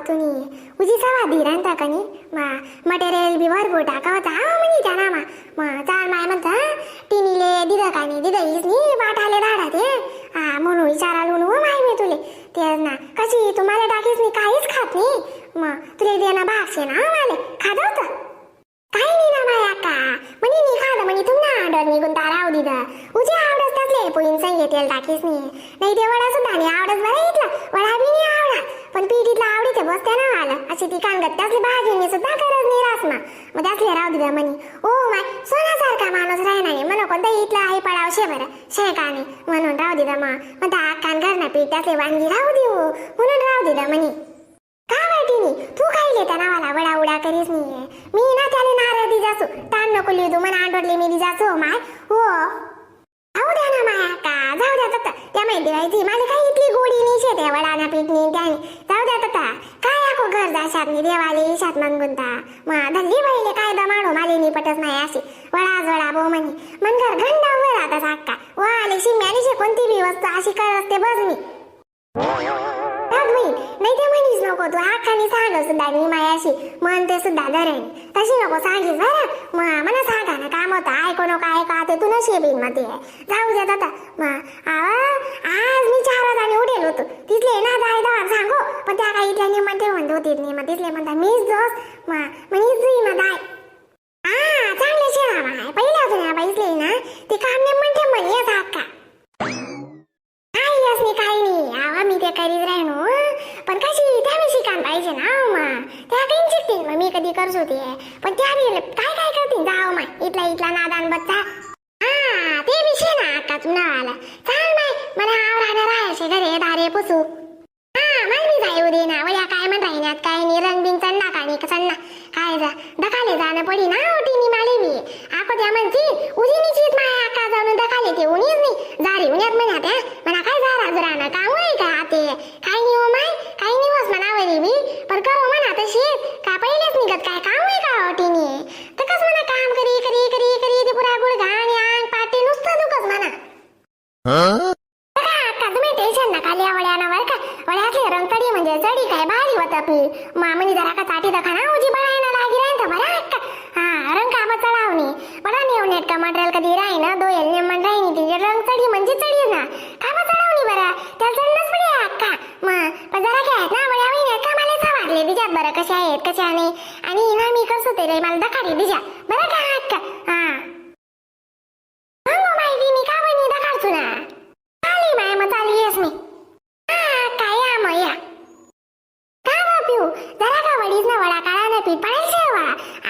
तुम्ही उजी सवा धीरांता कनी. मा मटेरियल बी भरपूर टाका होता हा म्हणी त्या नामा. मग चाल माय म्हणता टिनीले दिलं का नाही दिलं हीच नाही वाटाले धाडा ते. हा, म्हणून विचारायला हो माय मी तुले. तेच ना, कशी तुम्हाला टाकीच नाही, काहीच खात नाही. मग तुले देणं भागशे ना माले खात होतं काही नाही ना माया का म्हणे नाही खाणं म्हणे. तुम ना आडर निघून तारा राहू दिलं. उजे आवडत त्यातले पोईन संगे तेल टाकीच नाही. नाही ते वडा सुद्धा नाही आवडत बरं. इथला वडा बी नाही आवडा, पण पीठ आवडीते बसते ना आलं अशी ती कानगत. त्यातली भाजीनी सुद्धा गरज नाही रासमा. मग त्यातले राहू दिलं म्हणे. ओ my, सोन्यासारखा माणूस राहणार नाही म्हणून कोणता इथला आई पडाव शे बरं शे का नाही म्हणून राहू दिलं. मग मग त्या कान घर ना पीठ त्यातले वांगी राहू देऊ म्हणून राहू दिलं म्हणे. का वाटीनी तू खाईले त्या नावाला वडा उडा करीस नाहीये. मी ना त्याला नारळ दी जासू ताण नको लिहू तू मला आंडोडले मी दी जासू माय. हो, जाऊ द्या ना माया का, जाऊ द्या तत. त्या माहिती व्हायची मला काही इतली गोडी नाही शे त्या वडाना पीठ नाही त्याने. जाऊ द्या तता. काय आको घर जाशात नाही देवाले इशात मंगुनता. मग धल्ली बाईले काय दमाडो माले नी पटत नाही अशी वडा जोडा बो म्हणे. मन घर घंटा उभे राहता साक्का वाले शिम्याने शे. कोणती बी वस्तू अशी करत ते बस मी बघ बहीण. नाही ते म्हणीच नको तू आखानी सांग सुद्धा मी मायाशी मन ते सुद्धा धरेन तशी नको सांगीस बरं. मग मला सांगा ना काम होतं ऐकू नको ऐका ते तू नशे बिन मग ते जाऊ द्या आता. मग आवा आज मी 4 वाजता उठेल होतो तिथले ना जाय दवा सांगू, पण त्या काही इथल्या नियमान ते म्हणत होते नाही. मग तिथले म्हणता मीच जोस मग म्हणीच जुई मग दाय. हा, चांगले शेणा माय पहिल्या जुन्या बाईसले ना ते काम नेमन ठेव म्हणे येस अक्का. काही असणे काही नाही आवा मी ते करीत राहिनो, पण कशी त्या बी शिकान पाहिजे ना मग. त्या काही शिकतील मग मी कधी करतो ते, पण त्या बी काय काय करतील जाव माय इथला इथला नादान बच्चा. हा, ते बी शे ना अक्का तुला आला. चाल माय, मला आवरानं राहायचे घरे दारे पुसू. हा, मला बी जाऊ दे ना. वया काय म्हण राहिण्यात काय नाही रंगबिन चन्ना का नाही चन्ना काय जा दखाले जाणं पडी ना ओटीनी माले बी. आको त्या म्हणती उजीनी चीत माया आका जाऊन दखाले ते उनीच नाही जारी उन्यात म्हणा त्या म्हणा काय जारा जुराना काम होय का ते काय नाही हो माय. काही नाही होस म्हणावरी बी, पण करो म्हणा तशी का पहिलेच निघत काय काम होय का ओटीनी. तर कस म्हणा काम करी करी करी करी ते पुरा गुडघा आणि अंग पाटी नुसतं दुखस म्हणा. बघा अक्का, तुम्ही टेन्शन नका लिया वड्यानं बरं का. वड्यातले रंग चढी म्हणजे चढी काय भारी होत आपली मामनी. जरा का चाटी दखा ना उजी बळायना लागी राहीन तर बरं अक्का. हा, रंग कामा चढावणी बडा नेव नेट का मटेरियल कधी राही ना दोयल नेमन राही तिचे रंग चढी म्हणजे चढी ना कामा चढावणी बरं त्या चढणंच पडे अक्का. मग पण जरा काय आहेत ना वड्या होईन का मला सवारले दिजात बरं कशा आहेत कशा नाही. आणि ना मी कसं ते रे मला दखाडी दिजा बरं का अक्का. हा, मग माहिती मी का बनी दखाडचू ना. चालेल माय, मग चालेल येस मी. हा, काय या मग या का बा पिऊ जरा का वडीच ना वडा काळा ना पीठ पाहिजे शेवा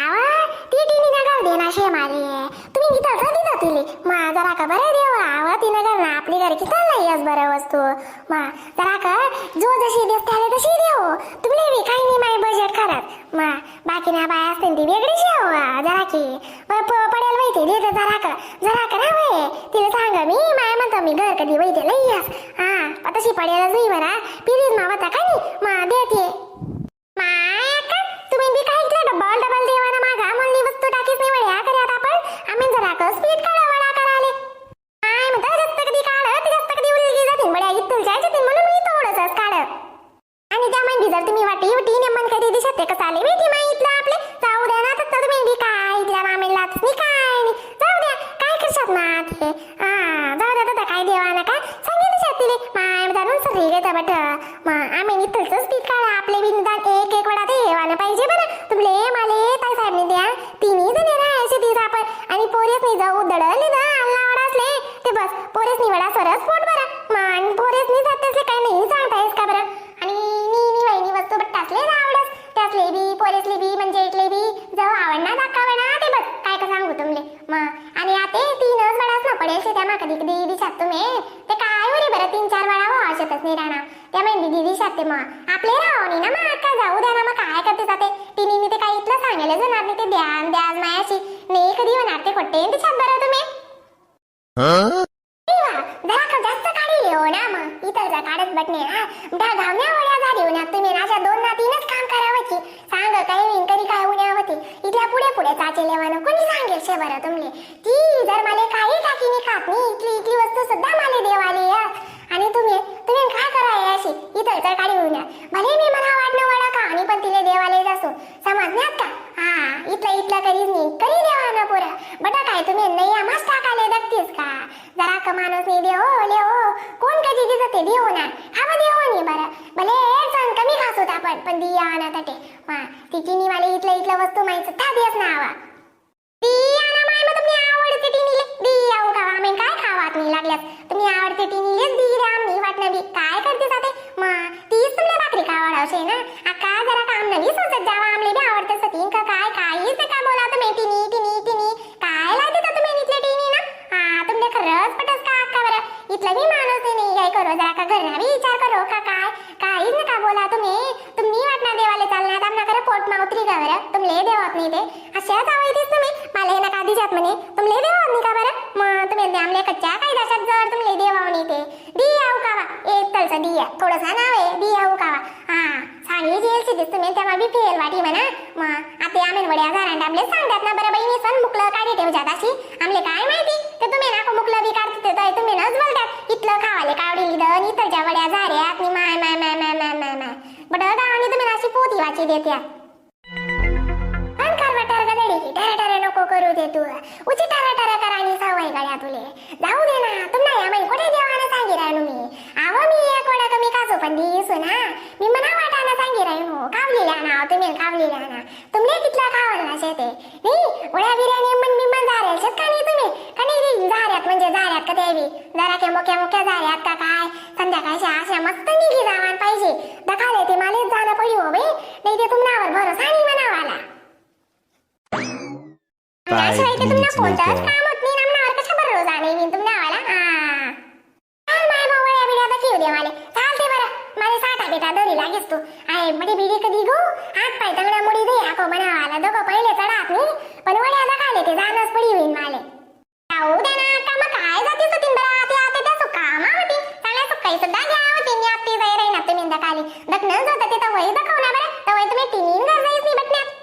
आवा ती टिनी ना गाव दे ना शे मारे. तुम्ही किती दिलं तिले मा जरा का बरं देवा आवा ती नगर ना आपली घर किती नाही यस बरं वस्तू. मा जरा का जो जशी देस त्याला तशी देव तुम्ही बी काही नाही माय बजेट खरंच. मा बाकी ना बाय असते ती वेगळी शेव जरा की पडेल माहिती देते जरा का जरा का ना वय तिला सांग मी माय म्हणतो मी घर कधी वैते लई यस. हा, तशी पडेलच नाही बरा पिरीज मा होता का नाही मा देते माय का. तुम्ही बी काय इथलं डबल डबल देवाना मागा म्हणली वस्तू टाकीच नाही वड्या करत आपण. आम्ही जरा का स्पीड काढा वडा कराले काय म्हणता जास्त कधी काढ ते जास्त कधी उलगी जातील बड्या इथून जायचे म्हणून मी थोडंसंच काढ. आणि त्या म्हणजे जर तुम्ही वाटी उटी नेमन कधी दिसत ते कसं आले माहिती माहितलं इथलं आपले जाऊ द्या ना. तर तुम्ही बी काय इथल्या मामेला नाही काय नाही जाऊ द्या काय करशात ना ते. हा, जाऊ द्या आता काय देवा ना काय सांगितलं तिले माय जाणून सगळी घेता बट. मग आम्ही इथलंच पीठ काढा आपले बी निदान एक एक वडा ते येवानं पाहिजे बरं तुमले माले ताई साहेबनी द्या तिन्ही जण राहायचे तीच आपण. आणि पोरेस नाही जाऊ दडले ना आणला वडा असले ते बस पोरेस नाही वडा सरस पोट बरं मान पोरेस नाही जात असले काही नाही सांगता येस का बरं. आणि नी नी वहिनी वस्तू बट्टा असले ना आवडस त्यासले बी पोरेसले बी म्हणजे इटले बी जाऊ आवडना दाखवणार ते बस काय का सांगू तुमले. मग आणि आता तीनच वडाच ना पडेल त्या मा कधी कधी दिसात तुम्ही ते काय होरी बरं 3-4 वडा हो अशातच नाही राहणार त्या महिनी दिदी ते मग आपले राहो ना मग अक्का जाऊ द्या ना. मग काय करते जाते तिने ते काही इथलं सांगायला जाणार नाही ते ध्यान द्याज मायाशी नाही कधी होणार ते खोटे दिसात बरं तुम्ही. जरा का जास्त काढी हो ना मग इथलचा काढत बटणे हा त्या धावण्या वड्या झाली हो ना तुम्ही अशा 2 ना 3च काम करावची सांग काही होईन कधी काय उन्या होती इथल्या पुढे पुढे चाचे लेवानं कोणी सांगेल शे बरं तुमले. ती जर मला काही टाकीने खात नाही इथली इथली वस्तू सुद्धा मला देवाली या. आणि तुम्ही तुम्ही काय करा अशी इथलचा काढी होऊन भले मी मला वाटणं वडा का ते देऊ ना खावा देऊ नी बरं भले सण कमी खासोत आपण पण दिया ना तटे. मा ती टिनीवाले इथलं इथलं वस्तू माहित त्या दिवस ना आवा दिया ना माय. मग तुम्ही आवडते टिनीले दिया हो खावा. आम्ही काय खावात नाही लागल्यास तुम्ही आवडते टिनीलेच दी रे. आम्ही वाटणं बी काय करते जाते. मग तीच तुमले भाकरी खावाडावशे ना अक्का. जरा काम नवी सोचत जावा. आमले बी आवडते सतीन का काय काहीच नका बोला तुम्ही. टिनी टिनी टिनी काय लावते तर तुम्ही इथले टिनी ना. हा तुमले खरंच पटस का अक्का बरं? इथलं बी माणूस नाही काय करो. जरा का घरना बी विचार करो का काय. काहीच नका बोला तुम्ही. तुम्ही वाटणार देवाले चालणार आमना खरं पोट मावत्री का बरं? तुमले देवात नाही ते अशाच आवडतेस तुम्ही. मला हे नका दिजात म्हणे. तुमले देवात नाही का बरं? मग तुम्ही आमले कच्च्या कायदाशात जर तुमले देवाव नाही ते दियाव कावा एक तलचं दिया थोडंसं नाव आहे दियाव कावा. हा सांगी जेल सिद्धीस तुम्ही तेव्हा बी फेल वाटी म्हणा. मग आता आम्ही वड्या झाडांना आमले सांगतात ना बरं. बहिणी सण मुकलं काढी ठेवजात अशी आमले काय माहिती ते तुम्ही ना मुकलं बी काढते ते तुम्ही नच बोलतात. इथलं खावाले कावडी लिहिलं इथलच्या वड्या झाऱ्यात नि माय माय माय माय माय माय माय बडं गावाने तुम्ही अशी पोती वाची देत्या. पण कारवा गदडी ठर ठर नको करू दे तू. उची ठर ठर करानी सवय गड्या तुले. जाऊ दे ना तुम्हाला. या माई कुठे देवानं सांगी राहिलो मी. आव मी एक वडा कमी काजू पण दिसू ना मी मना वाटाणा सांगी राहिलो. कावलेल्या ना तुम्ही कावलेल्या ना तुमले कितला खावला शेते नाही वड्या बिर्याणी मन मी मन झारेल शेत का नाही तुम्ही का नाही झाऱ्यात म्हणजे झाऱ्यात का देवी जरा के मोक्या मोक्या झाऱ्यात का काय. संध्याकाळच्या अशा मस्त निघी जावान पाहिजे. दखाले ते मालेच जाणं पडी हो बाई. नाही ते तुम्हावर भरोसा नाही म्हणावाला. Five त्याशिवाय ते तुम्हाला minutes कोणतंच later. काम होत नाही. नामनावर कशा बरं जाणे मी तुम्हाला. हा चाल माय भाऊ बिड्या दाखीव दे मला. चालते बरं मला साठा बेटा दरी लागेस तू आहे मडी बिडी कधी गो हात पाय तंगड्या मुडी दे आको म्हणावाला. दोघं पहिले चढात नाही पण वड्या दाखाले ते जाणंच पडी होईन माले. जाऊ दे ना का मग काय जाते सतीन बरं. आते आते त्या सुकामा होती चांगल्या सुकाई सुद्धा घ्या होती. मी आत्ती जाई राही ना तुम्ही दखाली दखणं जातं ते तर वही दाखव ना बरं. तर वही तुम्ही तिन्ही घर जाईस नाही बटण्यात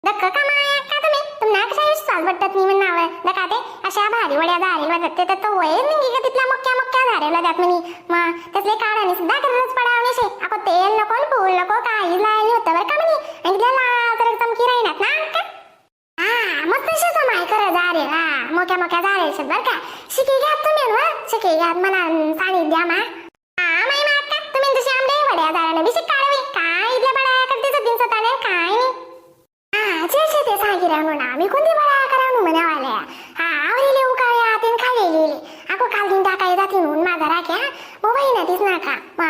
धक्का का माया का तुम्ही तुम्हाला कशा विश्वास बटत नाही म्हणावं. दका ते अशा भारी वड्या झालेल्या जात ते तर वय निघी का तिथल्या मोक्या मोक्या झालेल्या जात म्हणी. मग त्यातले काढाने सुद्धा गरज पडावणे शे. अको तेल नको न फूल नको काही लायली होतं बरं का म्हणी. आणि तिथल्या लाल तर चमकी राहिनात ना का. हा मस्त शेतो माय खरं झाले. हा मोक्या मोक्या झाले शेत बरं का. शिकी घ्यात तुम्ही व शिकी घ्यात मला सांगित द्या मा. हा माई मा का तुम्ही जशी आमडे वड्या झाल्यानं बी शिकाडवी काय इथल्या बड्या करते सतीन स्वतःने काय नाही. हा जे शे ते सांगी राहणू ना मी कोणती बडा करावं म्हणावाल्या. हा आवरीले उकाळे आतीन खाली गेले. अगो काल दिन टाकाय जाती म्हणून माझा राख्या मोबाईल ना तीच नाका. मा